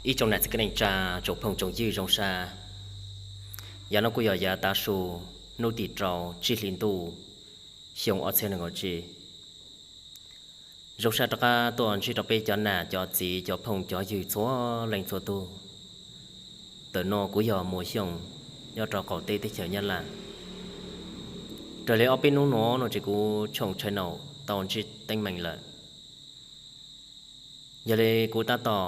Ib tsoom nam txiv kwv neej tsa, tsoom phooj tsoom ywg zoo sab. Yav no kuj yog yav tav su, hnub tim rau tsib hlis ntuj, xyoo ob txhiab nees nkaum tsib. Zoo sab rov qab tuaj ntsib rau peb cov nam cov txiv cov phooj cov ywg txhua leej txhua tug. Ntawm no kuv yog Muas Xyooj, nyob rau qaum teb teb chaws Nyab Laj. Raws li ob peb hnub no no ces kuv tshooj tshai naum tau ntsib teeb meem lawm. Yog li kuv tab tom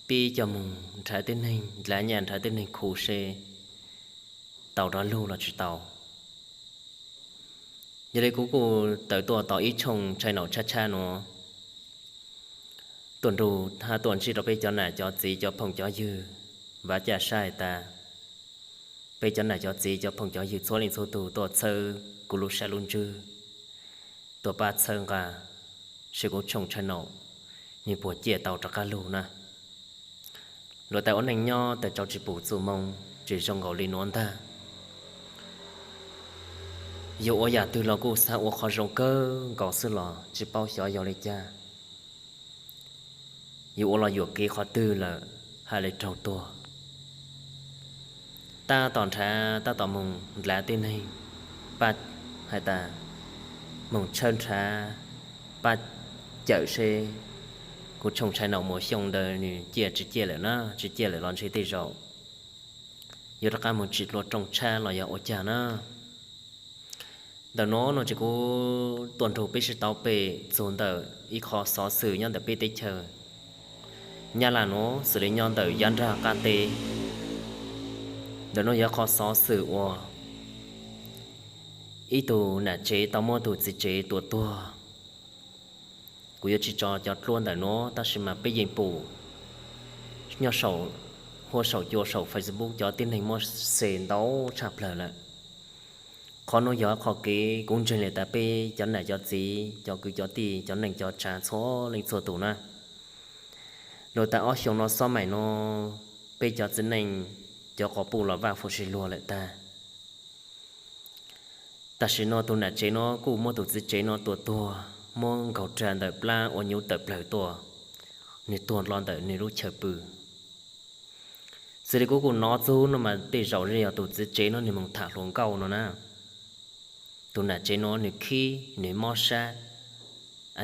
pib coj moog nrhav tib neeg, dlav nyaj nrhav tib neeg khu seb tau rov lug los tsis tau. Yog li kuv kuj tawm tuaj tau ib tshooj tshai naum tshab tshab nuav tuaj nrug hab tuaj ntsib rau peb cov nam cov txiv cov phooj cov ywg. Vav caj sab has tas peb cov nam cov txiv cov phooj cov ywg txhua leej txhua tug tuaj txhawb kuv lub sab lub ntswg, tuaj pab txhawb nqa seb kuv tshooj tshai naum nwg puas ciaj tau rov qab lug na. Luag tas ua neej nyob tas tsaus tsis pum txuj moo, tsis zoo nkaus li nuav ntag. Yug ua yam twg los kuj xav ua qhov zoo kawg nkaus xwb los tsis paub xyov yog li cas, yug ua los yuam kev qhov twg lawm hab li raug tuag. Tab tom nrhav tab tom moog dlav tib neeg, pab has tas moog tshawb nrhav, pab cawm seb kuv tshooj tshai naum Muas Xyooj ntawd nwg ciaj tsis ciaj lawm na, tsis ciaj lawm los ntshe tej zaum yuav rov qab moog tsim dlua rooj tshab los yog ua caag na. Ntawm nuav no ces kuv tuaj nrug peb sib tau pem txug ntawm ib qho xov xwm nyob ntawm peb teb chaws Nyab Laj nuav xws li nyob ntawm yav nrag qab teb. Ntawm nuav yog qho xov xwm uas ib tug nam tsev tau muab tug txiv tsev tua tuag. Kuv yuav tsis tso cov dluab ntawm nuav tab sis mas peb yeej pum nyob saum huab saum cua saum Facebook cov tib neeg muab xa ntau tshaj plawg lawm. Qhov nuav yog qhov kev kuv ntseeg li tas peb cov nam cov txiv cov kwv cov tij cov neej cov tsav txhua leej txhua tug na. Luag tas ob xyoo no xob maim no peb cov txiv neej cov quas puj los vaj huam sib luag lawm tag. Tam sim no tus nam tsev no kuj muab tus txiv tsev no tua tuag, muab nkaug rag ntawm plab ua nyuv tawm plawg tuaj, nwg tuag dlua ntawm nwg lub chaw pw. Xws li kuv kuj nov txug no mas tej zaum yog tus txiv tsev no nwg moog tham hluas nkauj no na. Tus nam tsev no nwg khib nwg mob sab,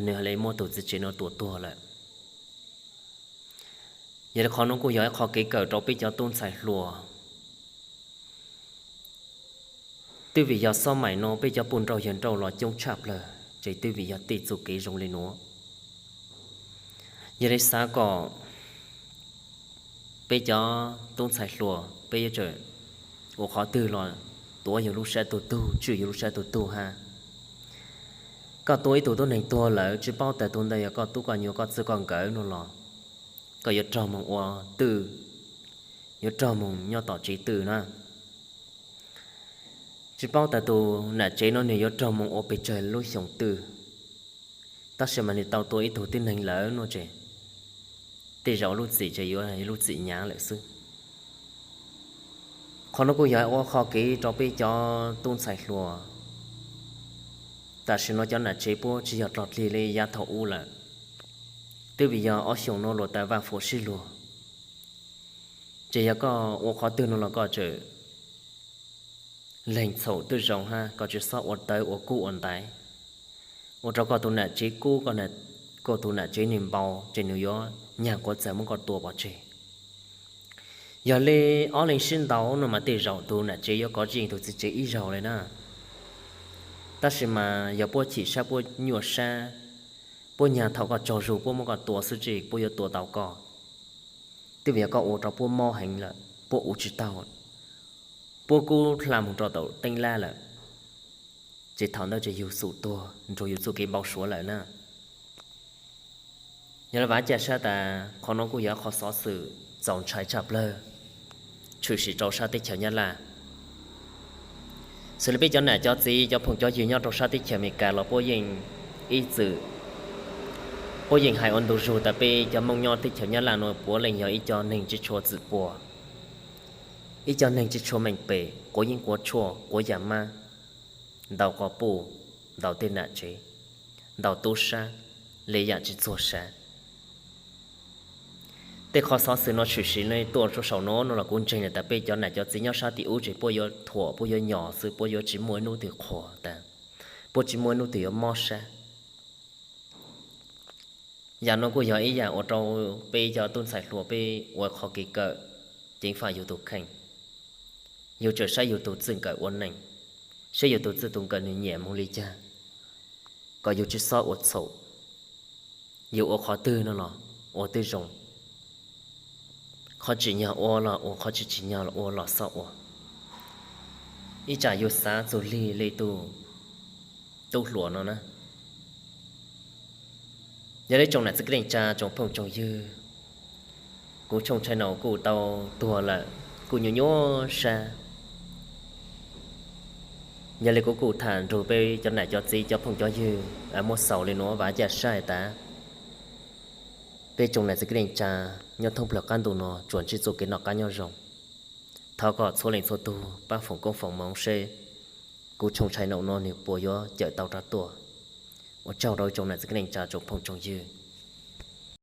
nwg hais li muab tus txiv tsev no tua tuag lawm. Yog li qhov nuav kuj yog ib qho kev kawm rau peb cov tub ntxhais hluas. Twb vim yog xob maim no peb cov puj nrauj yawg nrauj los coob tshaj plawg, ces twb vim yog tej txuj kev zoo li nuav. Yog li xav kom peb cov tub ntxhais hluas peb yuav tsum ua qhov twg los tuav yug lub sab tug tug, tswj yug lub sab tug tug hab. Koj tua ib tug tub neeg tuag lawm tsis paub tas tug ntawd yog koj tub koj nyuam koj txwj koj nkawm no los koj yuav raug moog ua twj, yuav raug moog nyob tom tsev twj na. Tsis paub tas tus nam tsev no nwg yuav raug moog ua pes tsawg lub xyoo twj, tab sis mas nwg tau tua ib tug tib neeg lawm no ces tej zaum lub txim ces yuav lub txim hnyav lawm xwb. Qhov no kuj yog ua qho kev rau peb cov tub ntxhais hluas. Tam sim no cov nam tsev puab tsis yog dlog dlig li yav thaum ub lawm, twb vim yog ob xyoo no luag tas vaj huam sib luag. Ces yog koj ua qhov twg no los koj tsum leeg txhaum twj zoo hab koj tsis xob ua tawv ua kub ua ntaiv, ua rau koj tus nam tsev kub, koj tus nam tsev nwg npau ces nwg yuav nyag quav txag muab koj tua pov tseg. Yog li ob leeg sib ntaus no mas tej zaum tus nam tsev yuav kov yeej tus txiv tsev ib zaug li na. Tab sis mas yog puab chim sab puab nyuaj sab, puab nyag thaum koj tsaug zug puab muab koj tua xwb tsis puab yuav tua tau koj. Twb vim yog koj ua rau puab mob heev lawm puab ua tsis taug, puab kub hla moog rau tom teeb lab lawm, ces thaum ntawd ces yug xum tuag nrug yug txuj kev npau suav lawm na. Yog li vav caj sab tas qhov no kuj yog qhov xov xwm txaus ntshai tshaj plawg tshwm sim rau sab teb chaws Nyab Laj. Xws li peb cov nam cov txiv cov phooj cov ywg nyob rau sab teb chaws Amelikas los puab yeej ib txwm, puab yeej hais ua ntu zug tas peb cov Moob nyob teb chaws Nyab Laj no puav leej yog ib co neeg tsis tshua txwm puam, ib co neeg tsis tshua meej pem, quav yeeb quav tshuaj, quav yam mab, ntau quas puj, ntau tej nam tsev, ntau tub sab, li yam tsis txuag sav. Tej qhov xov xwm no tshwm sim li tuaj rau saum no no los kuv ntseeg tas peb cov nam cov txiv nyob sab tim ub tseem puab yuav thuam puab yuav nyom xwb, puab yuav tsis muaj ib hnub twg qhuas tas, puab tsis muaj ib hnub twg yuav mob sab. Yam no kuj yog ib yam ua rau peb cov tub ntxhais hluas peb ua qhov kev kawm ceev faj yus tus kheej. Yus tseem saib yus tus txij nkawm ua neej, saib yus tus txij tus nkawm nws nyiam moog li cas, kom yus tsis txhob ua txhaum. Yus ua qhov twg no los ua twb zoo, qhov tsim nyog ua los ua, qhov tsis tsim nyog los ua los xob ua. Ib tsam yus xav txug li li tus tub hluas no na. Yog li tsoom nam txiv kwv tij neej tsa tsoom phooj tsoom ywg, kuv tshooj tshai no kuj tau tuag lawm, kuj nyuaj nyuaj sab. Yog li kuv kuj tham nrug peb cov nam cov txiv cov phooj cov ywg muab xaus li nuav, vam ca saib tas peb tsoom nam txiv kwv tij neej tsa nyob thoob plawg qab ntuj no tsuas ntsib txuj kev noj qab nyob zoo. Thov kom txhua leej txhua tug pab foom koob foom moov seb kuv tshooj tshai no no nws puas yuav cawm tau rov tuaj. Ua tsaug rau tsoom nam txiv kwv tij neej tsa tsoom phooj tsoom ywg.